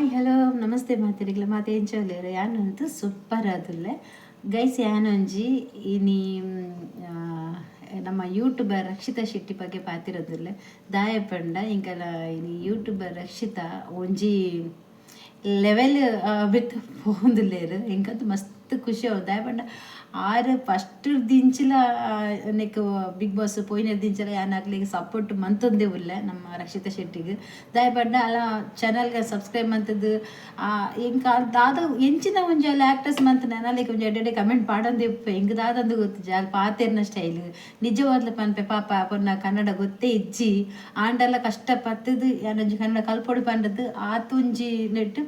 Hi, hello, namaste ಮಾತೆರೆಗ್ಲ. ಮಾತೆ ಎಂಚ ಯಾನಂತು super ಆದುಲ್ಲೆ guys. ಯಾನೊಂಜಿ ಇನಿ ನಮ್ಮ ಯೂಟ್ಯೂಬರ್ ರಕ್ಷಿತಾ ಶೆಟ್ಟಿ ಬಗ್ಗೆ ಪಾತಿರೋದಿಲ್ಲ. ದಾಯ ಪಂಡ ಇಂಕಲ ಇನಿ ಯೂಟ್ಯೂಬರ್ ರಕ್ಷಿತಾ ಒಂಜಿ ಲೆವೆಲ್ ಬಿತ್ ಪೋವೊಂದುಲ್ಲೆರ್. ಎಂಕಂತು ಮಸ್ತ್ ಖುಷಿ ಆವು. ದಾಯೆ ಪಂಡ ಆರ್ ಫಸ್ಟ್ ದಿಂಚಿಲ ನೆಕ್ ಬಿಗ್ ಬಾಸ್ ಪೋಯಿನ ದಿಂಚಿಲ ಯಾನ್ ಅಕ್ಲೆಗ್ ಸಪೋರ್ಟ್ ಮಂತೊಂದೇ ಉಲ್ಲೆ ನಮ್ಮ ರಕ್ಷಿತಾ ಶೆಟ್ಟಿಗ್. ದಾಯೆ ಪಂಡ ಅಲ ಚಾನಲ್ಗೆ ಸಬ್ಸ್ಕ್ರೈಬ್ ಮಂತುದು ಎಂಕ್ ದಾದ ಎಂಚಿನ ಒಂಜಿ ಅಲ್ಲ ಆಕ್ಟರ್ಸ್ ಮಂತುನ ಅಲೆಗ್ ಒಂಜಿ ಎಡ್ಡೆ ಎಡ್ಡೆ ಕಮೆಂಟ್ ಪಾಡೊಂದೇ ಇಪ್ಪೆ. ಎಂಕ್ ದಾದಂದ್ ಗೊತ್ತುಜಿ, ಅಲ್ ಪಾತೆರ್ನ ಸ್ಟೈಲ್. ನಿಜವಾದ್ಲ ಪನ್ಪೆ, ಪಾಪ ಪೊನ್ನ ಕನ್ನಡ ಗೊತ್ತೇ ಇಜ್ಜಿ. ಆಂಡಲ ಕಷ್ಟ ಪತ್ತುದು ಯಾನೊಂಜಿ ಕನ್ನಡ ಕಲ್ಪೊಡು ಪಂಡದು ಆತೊಂಜಿ ನೆಟ್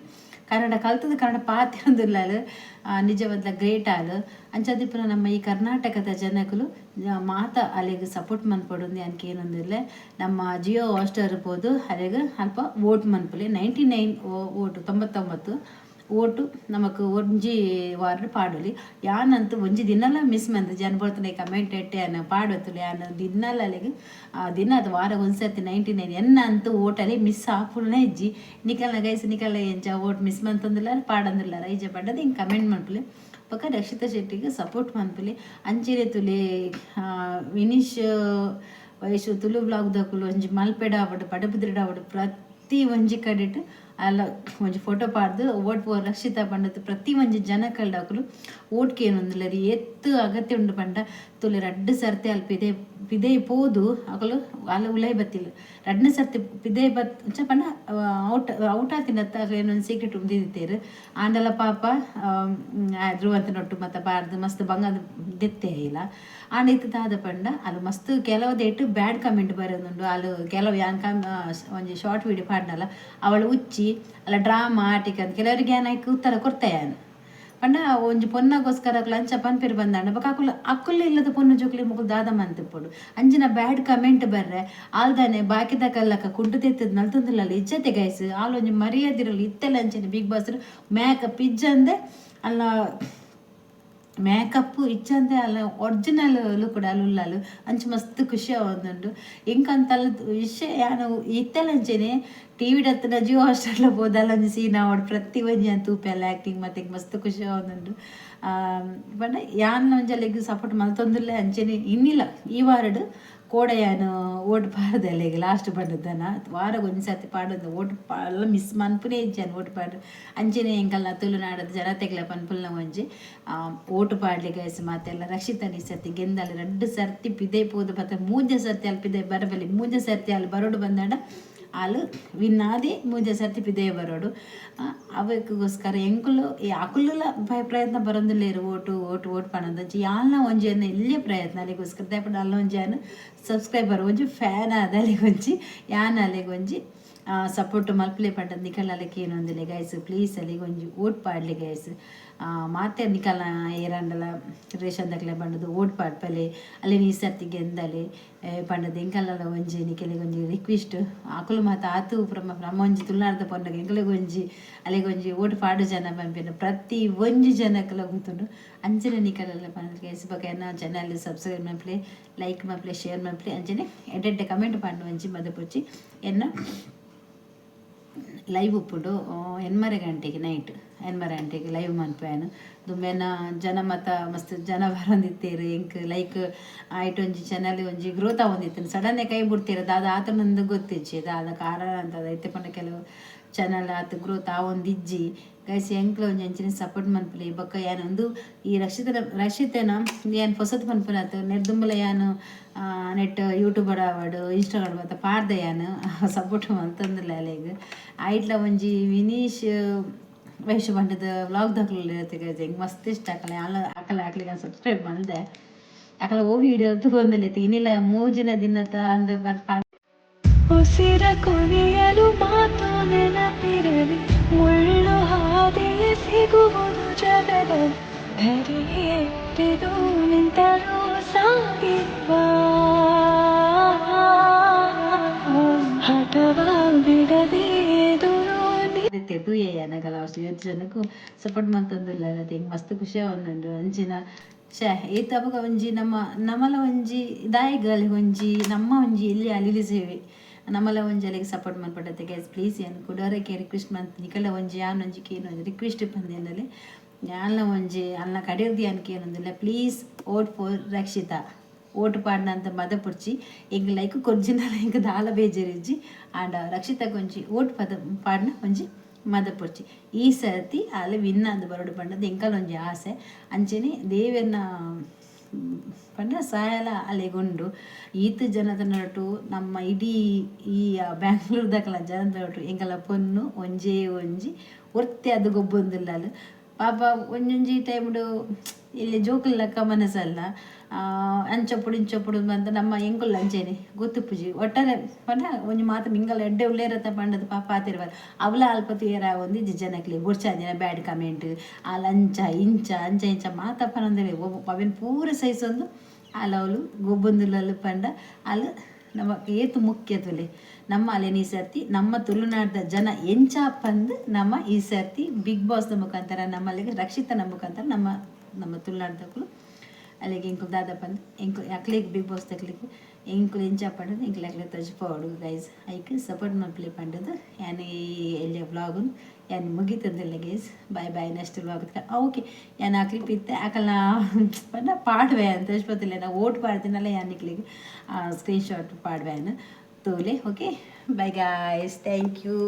ಕನ್ನಡ ಕಲ್ತುದು ಕನ್ನಡ ಪಾತೆರೊಂದುಲ್ಲಾಲ್. ನಿಜವಾದ್ಲ ಗ್ರೇಟ್ ಆಲ್. ಅಂಚಾದಿಪ್ಪುನ ನಮ್ಮ ಈ ಕರ್ನಾಟಕದ ಜನಕುಲು ಮಾತ ಅಲೆಗ್ ಸಪೋರ್ಟ್ ಮನ್ಪೊಡು ಯಾನ್ ಕೇನೊಂದುಲ್ಲೆ. ನಮ್ಮ ಜಿಯೋ ಹಾಟ್‌ಸ್ಟಾರ್ ಪೋದು ಅಲೆಗ್ ಅಲ್ಪ ವೋಟ್ ಮನ್ಪುಲೆ. 99 ವೋಟ್, 99 ಓಟು ನಮಕ್ ಒಂಜಿ ವಾರ ಪಾಡೊಲಿ. ಯಾನಂತೂ ಒಂಜಿ ದಿನಲ ಮಿಸ್ ಮಂತ್ ಜನ ಬರ್ತನೆ ಕಮೆಂಟ್ ಎಟ್ಟೆ ಯಾನ್ ಪಾಡೊತ್ತುಲೆ. ಯಾನ್ ದಿನಲ ಅಲೆಗ್ ದಿನ ಅದು ವಾರ ಒಂದ್ಸರ್ತಿ 99 ಎನ್ನ ಅಂತೂ ಓಟಲ್ಲಿ ಮಿಸ್ ಆಪುನೇ ಇಜ್ಜಿ. ನಿಕಲ್ನ ಗೈಸ್, ನಿಕಲ್ನ ಎಂಚ? ಓಟ್ ಮಿಸ್ ಮಂತೊಂದುಲ್ಲಾರ, ಪಾಡೊಂದುಲ್ಲಾರ, ಇಜ್ಜ ಪಂಡದ್ ಹಿಂಗೆ ಕಮೆಂಟ್ ಮನ್ಪುಲೆ. ಬೊಕ ರಕ್ಷಿತಾ ಶೆಟ್ಟಿಗೆ ಸಪೋರ್ಟ್ ಮನ್ಪುಲೆ. ಅಂಚೆನೆ ತುಲೆ ವಿನೀಶ್ ವಯಸ್ಸು ತುಳು ವ್ಲಾಗ್ ದಕುಲು ಒಂಜಿ ಮಲ್ಪೆಡ್ ಆವಡ್, ಪಡುಬಿದ್ರೆಡ್ ಆವಡ್, ಪ್ರತಿ ಒಂಜಿ ಕಡೆಟ್ ಅಲ್ಲ ಒಂಜಿ ಫೋಟೋ ಪಾಡ್ದು "ವೋಟ್ ಫಾರ್ ರಕ್ಷಿತಾ" ಪಂಡದ್ ಪ್ರತಿ ಒಂಜಿ ಜನಕಲ್ಡಕುಲು ಓಟ್ ಕೇನೊಂದುಲ್ಲೆರ್. ಏತ್ ಅಗತ್ಯ ಉಂಡು ಪಂಡ ತುಲೆ, ರಡ್ಡ್ ಸರ್ತಿ ಅಲ್ಪ ಪಿದೈ ಪಿದೈ ಪೋದು ಅಕುಲು ಅಲ್ಲ ಉಲೈ ಬತ್ತಿಲ್ಲ. ರಡ್ಡನೇ ಸರ್ತಿ ಪಿದೈ ಬತ್ ಪಂಡ ಔಟ್ ಔಟ್ ಆತಿನತ್ತ ಅಕ್ಲೆನ ಸೀಕ್ರೆಟ್ ಉಂದಿತ್ತೇರು. ಆಂಡಲ ಪಾಪ ಧ್ರುವಂತನೊಟ್ಟು ಮತ್ತೆ ಬಾರ್ದು ಮಸ್ತ್ ಬಂಗ ದೆತ್ತೆ ಇಲ್ಲ. ಆಂಡ ಇತ್ತು ದಾದ ಪಂಡ ಅಲ್ಲ ಮಸ್ತ್ ಕೆಲವು ದೇಟ್ ಬ್ಯಾಡ್ ಕಮೆಂಟ್ ಬರೋದುಂಡು. ಅಲ್ಲ ಕೆಲವು ಯಾನ್ ಕಮ್ ಒಂಜಿ ಶಾರ್ಟ್ ವೀಡಿಯೋ ಪಾಡ್ನಲ್ಲ, ಅವಳು ಉಚ್ಚಿ ಅಲ್ಲ ಡ್ರಾಮಾ ಆಟಿಕ ಅಂತ ಕೆಲವರಿಗೆ ಯಾನ್ ಐಕ್ ಉತ್ತರ ಕೊರ್ತೆ ಯಾನ್. ಪಂಡ ಒಂಜಿ ಪೊನ್ನಗೋಸ್ಕರ ಅಕುಲು ಅಂಚ ಪನ್ಪೆರ್ ಬಂದಾಂಡ ಬೊಕ ಅಕುಲು ಅಕುಲು ಇಲ್ಲದ ಪೊನ್ನು ಜೋಕುಲು ಮೊಕುಲು ದಾದ ಮಂತಿಪ್ಪೊಡು? ಅಂಚಿನ ಬ್ಯಾಡ್ ಕಮೆಂಟ್ ಬರ್ರೆ ಆಲ್ದಾನೆ ಬಾಕಿದಕಲ್ಲಕ ಕುಂಟು ತೆತ್ತದ್ ನಲ್ತೊಂದುಲ್ಲಲ್ಲ. ಇಜ್ಜತೆ ಗೈಸ್, ಆಲ್ ಒಂಜಿ ಮರ್ಯಾದಿರಲು ಇತ್ತೆಲ್ಲ. ಅಂಚನೆ ಬಿಗ್ ಬಾಸ್ ಮೇಕಪ್ ಇಜ್ಜಂದೆ, ಅಲ್ಲ ಮೇಕಪ್ ಇಜ್ಜಂದೆ ಅಲ್ಲ ಒರಿಜಿನಲ್ ಲುಕ್ ಅಲ್ ಉಲ್ಲಲು. ಅಂಚ ಮಸ್ತ್ ಖುಷಿ ಆವೊಂದುಂಡು ಎಂಕಂತಲ್ಲ ವಿಷಯ. ಯಾನು ಇತ್ತೆಲ್ಲ ಅಂಚೆನೆ ಟಿವಿ ಹತ್ತಿರ ಜಿಯೋ ಹಾಟ್‌ಸ್ಟಾರ್ಲ ಪೋದಲ್ಲ ಒಂಜಿ ಸೀನ್ ಆವಡ್, ಪ್ರತಿ ಒಂಜಿ ಯಾನ್ ತೂಪೆ ಅಲ್ಲ ಆ್ಯಕ್ಟಿಂಗ್. ಮತ್ತೆ ಮಸ್ತ್ ಖುಷಿ ಆವೊಂದುಂಡು. ಪಂಡ ಯಾನ್ ಒಂಜಿ ಅಲೆಗ್ ಸಪೋರ್ಟ್ ಮಲ್ತೊಂದುಲ್ಲೆ. ಅಂಚೆನೆ ಇನ್ನಿಲ್ಲ ಈ ವಾರಡ್ ಕೋಡೆ ಯಾನು ಓಟ್ ಪಾಡ್ದೆ ಅಲೆಗ್ ಲಾಸ್ಟ್ ಪಂಡದನ. ವಾರಗ್ ಒಂಜಿ ಸರ್ತಿ ಪಾಡೊಂದು ಓಟ್ ಪಾಡಲ ಮಿಸ್ ಮನ್ಪುನೇ ಇಜ್ಜಿ ಯಾನ್ ಓಟ್ ಪಾಡ್. ಅಂಚೆನೆ ಎಂಕಲ್ನ ತುಳುನಾಡದ ಜನತೆಗ್ಲ ಪನ್ಪುಲ್ನ ಒಂಜಿ ಓಟು ಪಾಡ್ಲಿ ಗೈಸ್ ಮಾತೆಲ್ಲ. ರಕ್ಷಿತನ್ ಈ ಸರ್ತಿ ಗೆಂದಾಲೆ. ರಡ್ಡ್ ಸರ್ತಿ ಪಿದೈ ಪೋದು ಬತ್ತ ಮೂಜ ಸರ್ತಿ ಅಲ್ಲಿ ಪಿದೈ ಬರಬಲ್ಲಿ. ಮೂಜ ಸರ್ತಿ ಅಲ್ಲಿ ಬರೋಡು ಬಂದಾಂಡ ಆಲ್ ವಿನ್ ಆದಿ ಮೂಜ ಸರ್ತಿ ಪಿದೈ ಬರೋಡು. ಅವೆಕ್ಕೋಸ್ಕರ ಎಂಕುಲು ಈ ಅಕುಲುಲ ಪ್ರಯತ್ನ ಬರೊಂದುಲ್ಲೆರ್ ಓಟು ಓಟು ಓಟು ಪನೊಂದು. ಯಾಲ್ನ ಒಂಜಿ ಎನ್ನ ಎಲ್ಯ ಪ್ರಯತ್ನ ಅಲೆಗೋಸ್ಕರ. ದಾಯೆ ಅಲ್ಲ ಒಂಜಿ ಯಾನ್ ಸಬ್ಸ್ಕ್ರೈಬರ್, ಒಂಜಿ ಫ್ಯಾನ್ ಆದ ಅಲೆಗ್ ಒಂಜಿ ಯಾನ್ ಅಲೆಗ್ ಒಂಜಿ ಸಪೋರ್ಟ್ ಮಲ್ಪಲೆ ಪಂಡದ್ ನಿಕಲ್ ಅಲೆಗ್ ಕೇನೊಂದುಲ್ಲೆ ಗೈಸ್. ಪ್ಲೀಸ್ ಅಲೆಗ್ ಒಂಜಿ ಓಟ್ ಪಾಡ್ಲೆ ಗೈಸ್. ಮಾತೆ ನಿಕಲ್ನ ಏರಾಂಡಲ ರೇಷನ್ ದಕ್ಲೆ ಪಂಡದು ಓಟ್ ಪಾಡ್ಪಲೆ, ಅಲ್ಲೇನ ಈ ಸರ್ತಿ ಗೆಂದಲೆ ಪಂಡದು ಎಂಕಲ್ನಲ ಒಂಜಿ ನಿಕಲೆಗ್ ಒಂಜಿ ರಿಕ್ವೆಸ್ಟ್. ಅಕುಲು ಮಾತ ಆತು ಪ್ರಮ ಪ್ರಮ ಒಂಜಿ ತುಳುನಾಡ್ದ ಪೊನ್ನಗ ಎಂಕಲೆಗ್ ಒಂಜಿ ಅಲೆಗ್ ಒಂಜಿ ಓಟ್ ಪಾಡು ಜನ ಪನ್ಪಿನ ಪ್ರತಿ ಒಂಜಿ ಜನಕ್ಲ ಗೊತ್ತುಂಡು. ಅಂಚನೆ ನಿಕಲೆಲ್ಲ ಪಂಡ ಗೈಸ್. ಬೊಕ ಎನ್ನ ಚಾನಲ್ ಸಬ್ಸ್ಕ್ರೈಬ್ ಮಲ್ಪಲೆ, ಲೈಕ್ ಮಲ್ಪಲೆ, ಶೇರ್ ಮಲ್ಪಲೆ. ಅಂಚನೆ ಎಡ್ಡೆ ಕಮೆಂಟ್ ಪಾಡ್ನ ಒಂಜಿ ಮದಪೊಚ್ಚಿ. ಎನ್ನ ಲೈವ್ ಉಪ್ಪುಂಡು 8:30 ಗಂಟೆಗೆ, ನೈಟ್ 8:30 ಗಂಟೆಗೆ ಲೈವ್ ಮನ್ಪುವೆನ್. ದುಂಬೆನ ಜನ ಮತ ಮಸ್ತ್ ಜನ ಬರೊಂದಿತ್ತೇರು. ಎಂಕ್ ಲೈಕ್ ಐಟ್ ಒಂಜಿ ಚಾನಲ್ ಒಂಜಿ ಗ್ರೋತ್ ಆವೊಂದಿತ್ತು. ಸಡನ್ ಕೈ ಬಿಡ್ತೀರ, ದಾದ ಆತನಂದು ಗೊತ್ತಿಜ್ಜಿ, ದಾದ ಕಾರಣ ಅಂತ. ಇತ್ತೆ ಪಂಡ ಕೆಲವು ಚಾನಲ್ ಆತ್ ಗ್ರೋತ್ ಆವೊಂದಿಜ್ಜಿ ಗೈಸ್. ಎಂಕ್ಲ ಒಂಜಿ ಅಂಚಿನ ಸಪೋರ್ಟ್ ಮನ್ಪುಲೆ. ಬೊಕ್ಕ ಯಾನ್ ಒಂದು ಈ ರಕ್ಷಿತನ ರಕ್ಷಿತನ ಯಾನ್ ಪೊಸತ್ ಪನ್ಪುನಾತ್ ನೆರ್ದುಂಬಲ ಯಾನ್ ನೆಟ್ ಯೂಟ್ಯೂಬರ್ ಆವಡ್, ಇನ್ಸ್ಟಾಗ್ರಾಮ್ ಬತ್ತ ಪಾಡ್ದೆ. ಯಾನ್ ಸಪೋರ್ಟ್ ಮಲ್ತೊಂದುಲ್ಲೆ ಅಲೆಗ್. ಐಟ್ಲ ಒಂಜಿ ವಿನೀಶ್ ವೈಶು ಪಂಡದ ವ್ಲಾಗ್ ದಕ್ಲು ಎಂಕ್ ಮಸ್ತ್ ಇಷ್ಟ ಅಕಲೆ. ಅಕಲೆ ಅಕ್ಲೆಗ್ ಸಬ್ಸ್ಕ್ರೈಬ್ ಮಲ್ದೆ. ಅಕಲ ಓ ವೀಡಿಯೋ ತೂವೊಂದುಲ್ಲೆ. ಇನಿಲ ಮೂಜಿನ ದಿನತ ಅಂದ್. ಉಸಿರ ಕೊನೆಯಲು ಮಾತು ನೆನಪಿರಲಿ, ಮುಳ್ಳು ಹಾದಿಯೇ ಸಿಗುವುದು ಜಗದಲ್ಲಿ, ಧರೆಯೇರಿದು ನಿಂತರೂ ಸಾಗಿರುವ ಹಠವ ಬಿಡದೆ ಎದುರು ತೂಯೆ ಯಾನಗಲ ಅಷ್ಟು ಏತ್ ಜನಕ್ಕೂ ಸಪೋರ್ಟ್ ಮಲ್ತೊಂದುಲ್ಲೆರ್. ಎಂಕ್ ಮಸ್ತ್ ಖುಷಿ ಆವೊಂದುಂಡು. ಅಂಚಿನ ಛೆ ಏತ್ ಅಪಗ ಒಂಜಿ ನಮ್ಮ ನಮಲ ಒಂಜಿ ದಾಯೆಗ್ ಅಲೆಗ್ ಒಂಜಿ ನಮ್ಮ ಒಂಜಿ ಎಲ್ಯ ಅಲಿಲಿ ಸೇವೆ. ನಮ್ಮಲ ಒಂಜಿ ಅಲೆಗ್ ಸಪೋರ್ಟ್ ಮಲ್ಪಡತ್ತೆ ಗೈಸ್. ಪ್ಲೀಸ್, ಏನು ಕುಡೋರಕ್ಕೆ ರಿಕ್ವೆಸ್ಟ್ ಮಂತ್ ನಿಕಲ ಒಂಜಿ ಯಾನ್ ಒಂಜಿ ಕೇನು ಒಂಜಿ ರಿಕ್ವೆಸ್ಟ್ ಪಂದೇನಲ್ಲಿ ಯಾನ್ಲ ಒಂಜಿ ಅಲ್ನ ಕಡೆರ್ದಿ ಯಾನ್ ಕೇನೊಂದಿಲ್ಲ. Please vote for Rakshitha. Vote ಪಾಡ್ನಂತ ಮದ ಪುಡ್ಚಿ. ಎಂಕ್ ಲೈಕ್ ಕೊರ್ಜಿನಲ ಎಂಕ್ ದಾಲ ಬೇಜಾರಿಜ್ಜಿ. ಆಂಡ ರಕ್ಷಿತಾಗ್ ಒಂಜಿ ಓಟ್ ಪದ ಪಾಡ್ನ ಒಂಜಿ ಮದ ಪುಡ್ಚಿ. ಈ ಸರ್ತಿ ಆಲ್ ವಿನ್ ಆದ್ ಬರೊಡು ಪಂಡದ್ ಎಂಕಲ ಒಂಜಿ ಆಸೆ. ಅಂಚೆನೆ ದೇವೆರ್ನ ಪಂಡ ಸಾಯಲ ಅಲೆಗ್ ಉಂಡು. ಈತ್ ಜನತ ನಡುಟು, ನಮ್ಮ ಇಡೀ ಈ ಬ್ಯಾಂಗ್ಳೂರ್ದಕಲ ಜನದ ನಡುಟು ಎಂಕಲ ಪೊನ್ನು ಒಂಜೇ ಒಂಜಿ ಒರ್ತಿ ಅದು ಗೊಬ್ಬೊಂದುಲ್ಲಲ್. ಪಾಪ, ಒಂಜೊಂಜಿ ಟೈಮ್ಡು ಇಲ್ಲಿ ಜೋಕುಲು ಲೆಕ್ಕ ಮನಸ್ಸಲ್ಲ. ಅಂಚೊಪ್ಪುಡು ಇಂಚೊಪ್ಪುಡು ಅಂತ ನಮ್ಮ ಎಂಕುಲು ಅಂಚೆನೆ ಗೊತ್ತುಪ್ಪುಜಿ. ಒಟ್ಟಾರೆ ಪಂಡ ಒಂಜಿ ಮಾತ ಮಿಂಗಲ್ ಎಡ್ಡೆ ಉಲ್ಲೇರತ್ತ ಪಂಡದು ಪಾಪ ಪಾತೆರ್ವಲ್. ಅವಲ ಅಲ್ಪ ತೂಯೆರ ಆವೊಂದಿಜ್ಜಿ. ಜನಕ್ಲೆ ಬೊಡ್ಚಾಂದಿನ ಬ್ಯಾಡ್ ಕಮೆಂಟ್, ಆಲ್ ಅಂಚ ಇಂಚ ಅಂಚ ಇಂಚ ಮಾತ ಪನೊಂದಿಲ್ಲ. ಅವೆನ್ ಪೂರ ಸಹಿಸೊಂದು ಆಲ್ ಅವಳು ಗೊಬ್ಬೊಂದುಲ್ಲಲ್ ಪಂಡ ಆಲ್ ನಮ್ಮ ಏತ್ ಮುಖ್ಯ ತುಲೆ. ನಮ್ಮ ಅಲೆನ ಈ ಸರ್ತಿ ನಮ್ಮ ತುಳುನಾಡ್ದ ಜನ ಎಂಚ ಪಂದ್ ನಮ್ಮ ಈ ಸರ್ತಿ ಬಿಗ್ ಬಾಸ್ದ ಮುಖಾಂತರ, ನಮ್ಮಲ್ಲಿಗೆ ರಕ್ಷಿತನ ಮುಖಾಂತರ ನಮ್ಮ ನಮ್ಮ ತುಳುನಾಡ್ದಕುಲು ಅಲ್ಲಿಗೆ ಎಂಕುಲು ದಾದ ಪಂದ್ ಎಂಕು ಅಕ್ಲೆಗ್ ಬಿಗ್ ಬಾಸ್ ತಕ್ಲಿಗ್ ಎಂಕುಲು ಎಂಚ ಪಂಡದು ಎಂಕುಲು ಅಕ್ಲೆ ತೋಜಿಪಾವೊಡು ಗೈಸ್. ಐಕ್ ಸಪೋರ್ಟ್ ಮಲ್ಪಲೆ ಪಂಡದು ಯಾನ್ ಈ ಎಲ್ಯ ವ್ಲಾಗುನ್ ಯಾನ್ ಮುಗಿತಂದಿಲ್ಲ guys. Bye bye, next vlog. Okay, ಯಾನ್ ಆ ಕ್ಲಿಪ್ ಇತ್ತೆ ಅಕಲ್ನ ಪಂಡ ಪಾಡ್ವೆ ಅಂತ ತೋಜ್ಪತಿಲ್ಲ. ನಾ ಓಟ್ ಪಾಡ್ದಿನಲ್ಲ, ಯಾನ್ ನಿಕ್ಲೆಗ್ ಸ್ಕ್ರೀನ್ ಶಾಟ್ ಪಾಡ್ವೆ ತೂಲೆ. Okay, bye guys, thank you.